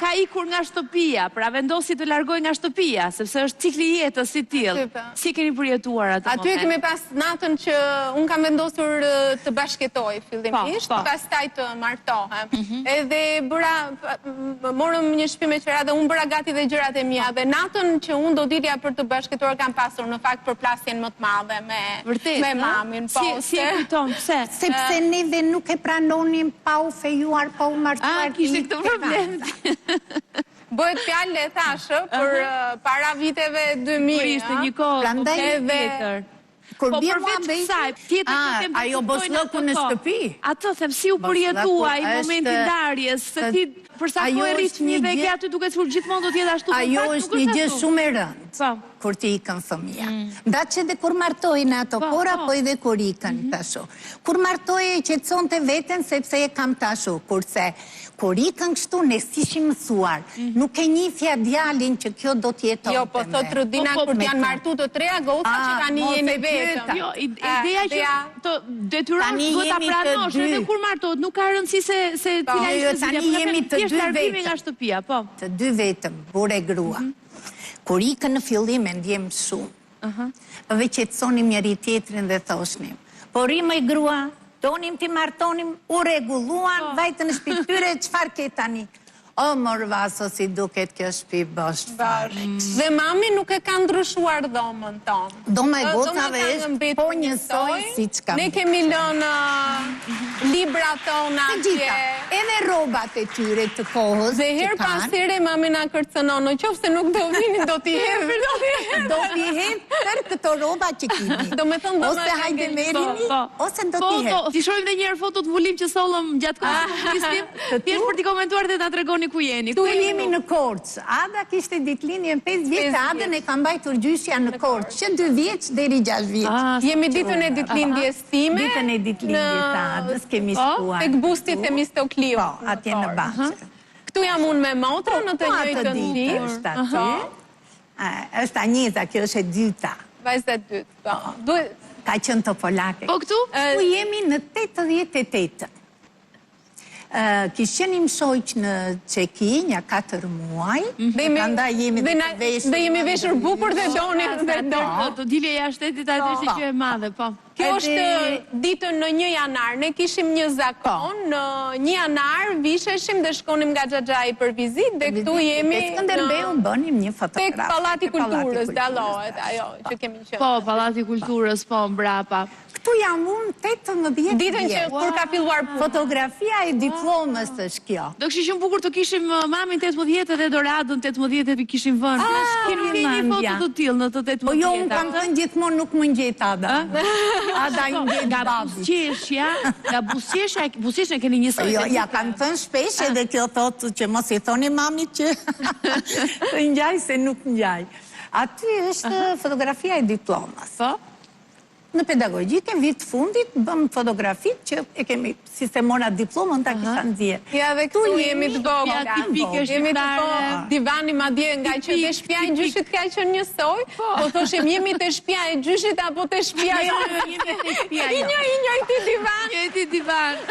ka ikur nga shtëpia, pra vendosi të largohej nga shtëpia, sepse është cikli i jetës i tillë. Po. Si keni përjetuar atë moment? Aty e kemi pas natën që unë kam vendosur të bashkëjetoj fillimisht, po, po. pastaj të martohem. Mhm. Edhe bëra, morëm një shtëpi me qera dhe unë bëra gati dhe gjërat e mia. Dhe natën që unë do dilja për të bashkëjetuar kam pasur në fakt përplasjen më të madhe me, me mamin. Po, si, si e kujton, pse? Sepse neve nuk e pranonim pa u fejuar, pa u martuar. A, kishte këtë problem. Bëhet fjalë e thashë për para viteve 2000. Kur ishte një kohë, Prandaj edhe tjetër. Kur po bie përveç kësaj, tjetër që them ajo boshllëku në shtëpi. Atë them si u përjetua ai momenti i ndarjes, se ti për sa kohë e rrit fëmijën dhe e ke aty duket sikur gjithmonë do të jetë ashtu, po Ajo është një gjë shumë e rëndë. Po. Kur të ikën fëmija. Ndaç edhe kur martohej në ato po, kohëra, po. po edhe kur ikën mhm. tashu. Kur martohej e qetësonte veten sepse e kam tashu, kurse kur ikën kështu ne s'ishim mësuar. Mhm. Nuk e njihja djalin që kjo do të jetonte Jo, po thot Rudina po, kur janë martu të treja goca që tani jeni vetëm. Jo, ideja që të detyrosh duhet ta pranosh edhe kur martohet, nuk ka rëndësi se se cila jo, ishte zgjidhja. Tani jemi të dy vetëm. nga shtëpia, po. Të dy vetëm, burrë e grua. Mhm. Kur ikën në fillim e ndjemë shumë. Dhe qetësonim njëri tjetrin dhe thoshnim, po rri moj grua, donim t'i martonim, u rregulluan, po. vajtën në shtëpi të tyre, çfarë ke tani? O mor Vaso si duket kjo shtëpi bosh fare. Dhe mami nuk e ka ndryshuar dhomën tonë. Dhoma e gocave është po njësoj siç ka. Ne kemi lënë librat tona atje. Të gjitha, edhe rrobat e tyre të kohës Dhe herë pas here mami na kërcënon, në qoftë se nuk do vini, do t'i hedh, do t'i hedh. Do t'i hedh tërë këto rroba që kini. Do me thënë, ose hajde merrini, po, po. ose do t'i hedh. Po, t'i shohim dhe njëherë fotot në mbulim që sollëm gjatë kohës së flisnim, thjesht për t'i komentuar dhe ta tregoni ku jeni. Ku jemi në Korçë. Ada kishte ditëlindjen 5 vjeç, Adën e ka mbajtur gjyshja në Korçë, që 2 vjeç deri 6 vjeç. Ah, jemi ditën e ditëlindjes time. Ditën e ditëlindjes së Adës kemi po, shkuar. Tek busti Themistokliu. Po, atje në bahçe. Këtu jam unë me motrën po, në të po njëjtën ditë. Është aty. Është Anjeza, kjo është e dyta. Vajza e dytë, po. Ka qenë topolake. Po këtu? Këtu jemi në 88. Kish qenë im shoq në Çeki, nja 4 muaj, mhm. prandaj jemi dhe të veshur. Dhe jemi veshur bukur dhe donim dhe donim. Të dilje jashtë shtetit atë është gjë e madhe, po. Kjo është ditën në një janar. Ne kishim një zakon, po. në një janar visheshim dhe shkonim nga xhaxhai për vizitë dhe këtu jemi Te Skënderbeu bënim një fotografi. Tek Pallati i Kulturës dallohet ajo që kemi qenë. Po, Pallati i Kulturës, po, mbrapa. Këtu jam unë 18 vjeç. Ditën që kur ka filluar puna. Fotografia e diplomës është kjo. Do kishte qenë bukur të kishim uh, mamin 18 dhe Doradën 18 të kishim vënë. Ah, Ti nuk ke një foto të tillë në të 18. Po jo, unë kam thënë gjithmonë nuk më ngjet Ada. Ada i ngjet Nga buzëqeshja, nga buzëqeshja, buzëqeshjen e keni njësoj. Jo, ja kam thënë shpesh edhe kjo thotë që mos i thoni mamit që të ngjaj se nuk ngjaj. Aty është fotografia e diplomës. Po. Në pedagogjike, vit fundit, bëmë fotografitë që e kemi, si se mora diplomën, ta kisha nxjerrë. Ja dhe këtu jemi të vogla. Ja, tipike Jemi të vogla. Divani madje nga që dhe shpia e gjyshit ka qenë njësoj, po, po thoshim jemi te shpia e gjyshit apo te shpia jo, jo, jemi te shpia jo. I një, i njëjti divan. Njëjti divan.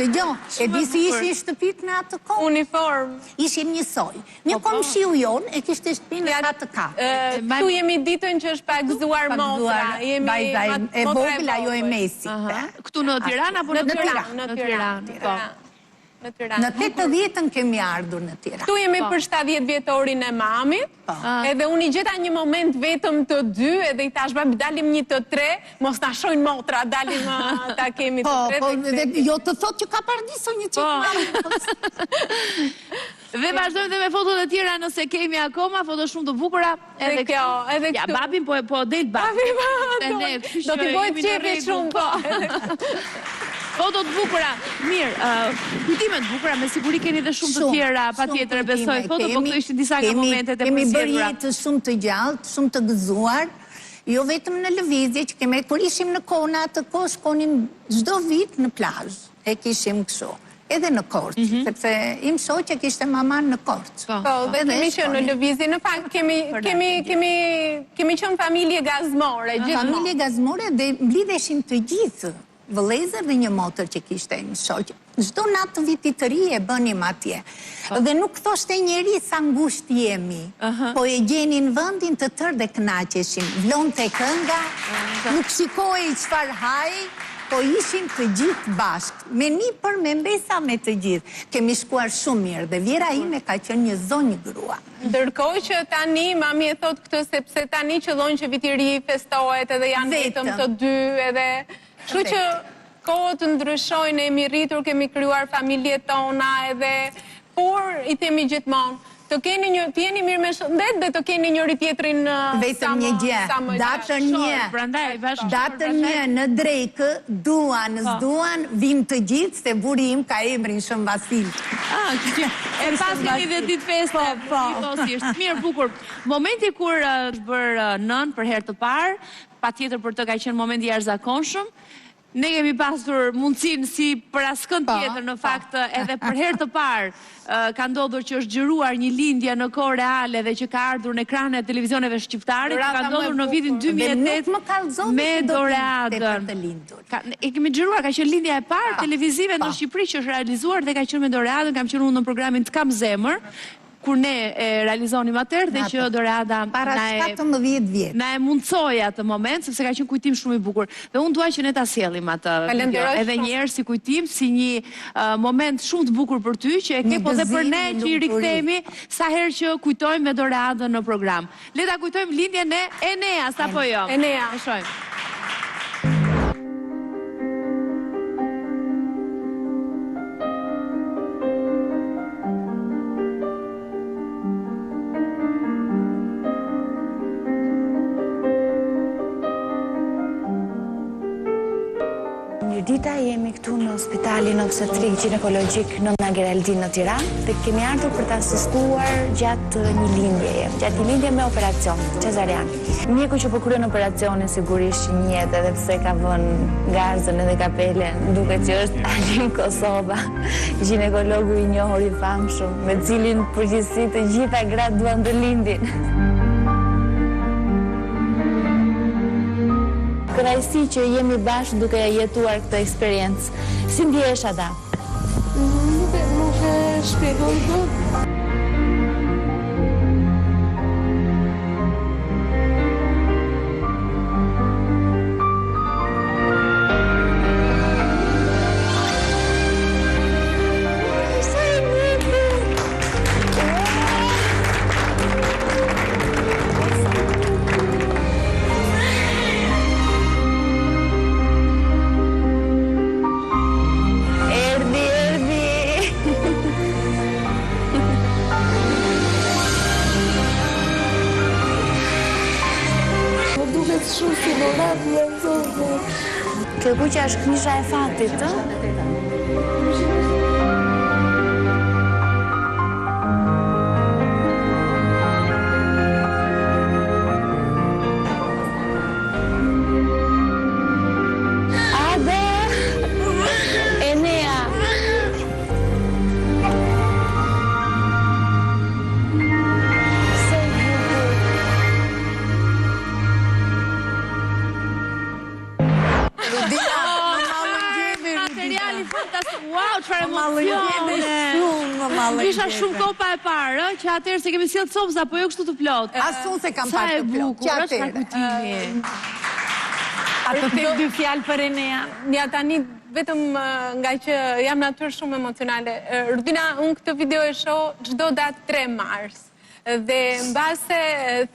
Dëgjo, e di si ishin shtëpitë në atë kohë? Uniform. Ishin njësoj. Një po, po. komshiu jonë e kishte shtëpinë në kat të katërt. Këtu jemi ditën që është pagëzuar motra, jemi vajza e vogël ajo e mesit. Këtu në Tiranë apo në Tiranë? Në Tiranë, po. Në Tiranë. Në 80-ën kemi ardhur në Tiranë. Këtu jemi po. për 70 vjetorin e mamit. Po. Edhe unë i gjeta një moment vetëm të dy, edhe i thashë babi dalim një të tre, mos na shohin motra, dalim ta kemi të tre. Po, po, jo të thotë që ka pardiso një çik mami. Dhe vazhdojmë dhe me fotot e tjera nëse kemi akoma, foto shumë të bukura. Edhe kjo, edhe Ja, këtu. babin po po del babi. Babi, po, Te ne, kështu do që t'i bëhet jemi në qefi rregull. shumë, po. Foto të bukura. Mirë, ë, kujtime të bukura, me siguri keni dhe shumë të tjera, patjetër e besoj kujtime foto, po kemi, këto ishin disa nga kemi- momentet e Kemi bërë përzgjedhura. jetë shumë të gjallë, shumë të gëzuar, jo vetëm në lëvizje që kemi, kur ishim në kohë, në atë kohë shkonim çdo vit në plazh, e kishim kështu. Edhe në Korçë, mhm. sepse im shoq e kishte mamanë në Korçë. Po, po dhe kemi qenë në lëvizje, në fakt kemi, kemi, kemi, kemi qenë familje gazmore, gjithmonë. Familje gazmore dhe mblidheshim të gjithë. vëllezër dhe një motër që kishte një shoqe. Çdo natë të vitit të ri e bënim atje. Po. Dhe nuk thoshte njeri sa ngushtë jemi, po e gjenin vendin të tërë dhe kënaqeshim. Vlonte kënga, nuk shikohej çfarë hahej, po ishim të gjithë bashkë, me nipër, me mbesa, me të gjithë. Kemi shkuar shumë mirë dhe vjehrra ime ka qenë një zonjë grua. Ndërkohë që tani, mami e thotë këtë sepse tani qëllon që viti i ri festohet edhe janë vetëm të dy edhe kështu që Kohët ndryshojnë, ne jemi rritur, kemi krijuar familjet tona edhe por i themi gjithmonë, të keni një, të jeni mirë me shëndet dhe të keni njëri tjetrin sa më Vetëm një gjë, datën një, datën një në drekë, duan, po. s'duan, vijmë të gjithë se burri im ka emrin Shën Vasil. Ah, që që, e paskeni dhe ditë feste, po, po. njëkohësisht. Mirë, bukur. Momenti kur është bërë nënë për herë të parë, patjetër për të ka qenë moment i jashtëzakonshëm, Ne kemi pasur mundësinë si për askënd po, tjetër në po. fakt edhe për herë të parë ka ndodhur që është xhiruar një lindje në kohë reale dhe që ka ardhur në ekranet e televizioneve shqiptare, që ka ndodhur në vitin 2008 me Doreadën. Ka, e kemi xhiruar, ka qenë lindja e parë televizive në Shqipëri që është realizuar dhe ka qenë me Doreadën, kam qenë unë në programin Të kam zemër, kur ne e realizonim atëherë dhe që Doreada na e 17 vjet. Na e mundësoi atë moment sepse ka qenë kujtim shumë i bukur. Dhe unë dua që ne ta sjellim atë video edhe një herë si kujtim, si një moment shumë të bukur për ty që e ke po dhe për ne që i rikthehemi sa herë që kujtojmë me Doreadën në program. Le ta kujtojmë lindjen e Eneas apo jo? Enea. E shohim. Mirëdita, jemi këtu në Spitalin Obstetrik Gjinekologjik Nëna Geraldinë në Tiranë dhe kemi ardhur për të asistuar gjatë një lindjeje, gjatë një lindje me operacion cezarian. Mjeku që po kryen operacionin sigurisht që njihet edhe pse ka vënë garzën edhe kapelen, duket që është Alim Kosova, gjinekologu i njohur i famshëm, me të cilin në përgjithësi të gjitha gratë duan të lindin. Kënaqësi që jemi bashkë duke jetuar këtë eksperiencë. Si ndjehesh Ada? Nuk e nuk e shpjegoj dot. Sa e bukur! Erdhi, erdhi. Më duket shumë si dhuratë nga Zoti. Kjo e kuqja është këmisha e fatit, ë? Ada! Enea! Sa e bukur! Rudina, më mallëngjeve, Rudina. Materiali fantastik. Wow, çfarë emocione. Shumë më mallëngjeve. Kisha shumë kohë pa e parë, ë, që atëherë s'e kemi sjellë copëza, po jo kështu të plotë. As unë s'e kam parë të plotë, që atëherë. Sa e bukur, është kujtimi. A të them dy fjalë për Enea? Ja tani vetëm nga që jam natyrë shumë emocionale. Rudina, unë këtë video e shoh çdo datë 3 mars. Dhe mbase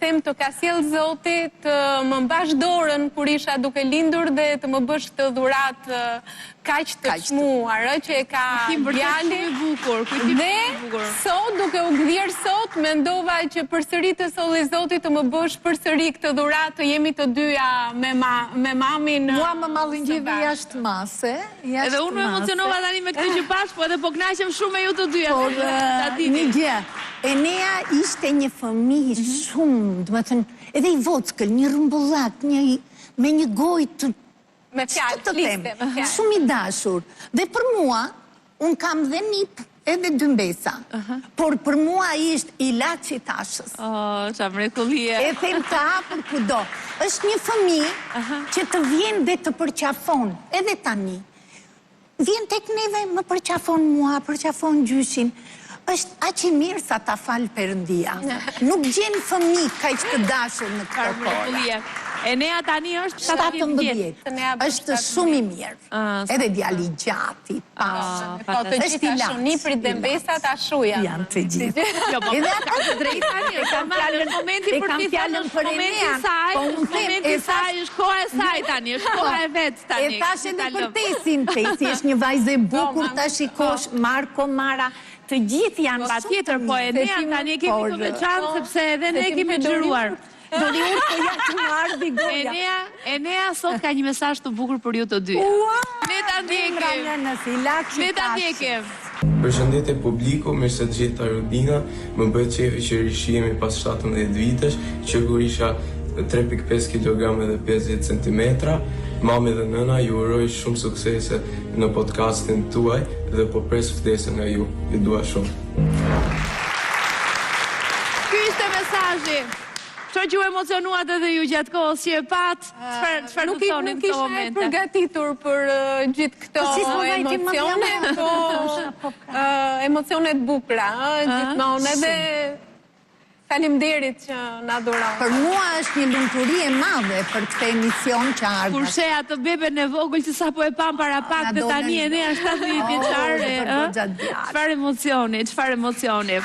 them të ka sjellë Zoti të më mbash dorën kur isha duke lindur dhe të më bësh këtë dhuratë kaq të çmuar, ë, që e ka djali. Kujtim vërtet shumë i bukur, kujtim shumë i bukur. Dhe sot duke u gdhirë sot mendova që përsëri të solli Zoti të më bësh përsëri këtë dhuratë të jemi të dyja me ma, me mamin. Mua më mallëngjeve jashtë mase. Edhe unë u emocionova tani me këtë që pashë, po edhe po kënaqem shumë me ju të dyja. Por një gjë, Enea ishte një fëmijë mhm. shumë, domethënë, edhe i vockël, një rrumbullak, një me një gojë të me fjalë, të them, shumë i dashur. Dhe për mua, unë kam dhe nip. Edhe dy mbesa. Por për mua ai është ilaç i Tashës. Oh, ça mrekullie. E them të hapur kudo. Është një fëmijë që të vjen dhe të përqafon, edhe tani. Vjen tek neve, më përqafon mua, përqafon gjyshin. Është aq i mirë sa ta falë Perëndia. Nuk gjen fëmijë kaq të dashur në këto kohëra. Enea tani është 17 vjeç. Është shumë i mirë. Edhe djalë i gjatë, i pashëm. Po të gjithë ashtu, nipërit dhe mbesat ashtu janë. Janë të gjithë. Jo, po edhe ata të drejtë tani, e kam fjalën momenti për të fjalën për Enean. Po unë them, e saj është koha e saj tani, është koha e vet tani. E thashë edhe për Tesin, Tesi është një vajzë e bukur ta shikosh, Marko, Mara, të gjithë janë shumë të mirë. Patjetër, po Enean tani e kemi të veçantë sepse edhe ne kemi xhiruar. Doli urë po ja që më ardhi goja. Enea, Enea sot ka një mesazh të bukur për ju të dyja. Ua! Ne ta ndjekim. Zemra nënës, ilaç i Ne ta ndjekim. Përshëndetje publiku, mirë se të gjeta Rudina, më bëhet qejfi që rishihemi pas 17 vitesh, që kur isha 3.5 kg edhe 50 centimetra. Mami dhe nëna ju uroj shumë suksese në podcastin tuaj dhe po pres ftesën nga ju. Ju dua shumë. Ky ishte mesazhi. Kështu që u emocionuat edhe ju gjatë kohës që e patë, çfarë çfarë të thoni në këto momente? Nuk isha e përgatitur për gjithë këto po emocione, po, po pra. emocione të bukura, gjithmonë edhe Faleminderit që na dhuron. Për mua është një lumturi e madhe për këtë emision që ardha. Kur sheh atë beben e vogël që sapo e pamë para pak dhe tani Enea 17 vjeçare, ë? Çfarë emocioni, çfarë emocioni.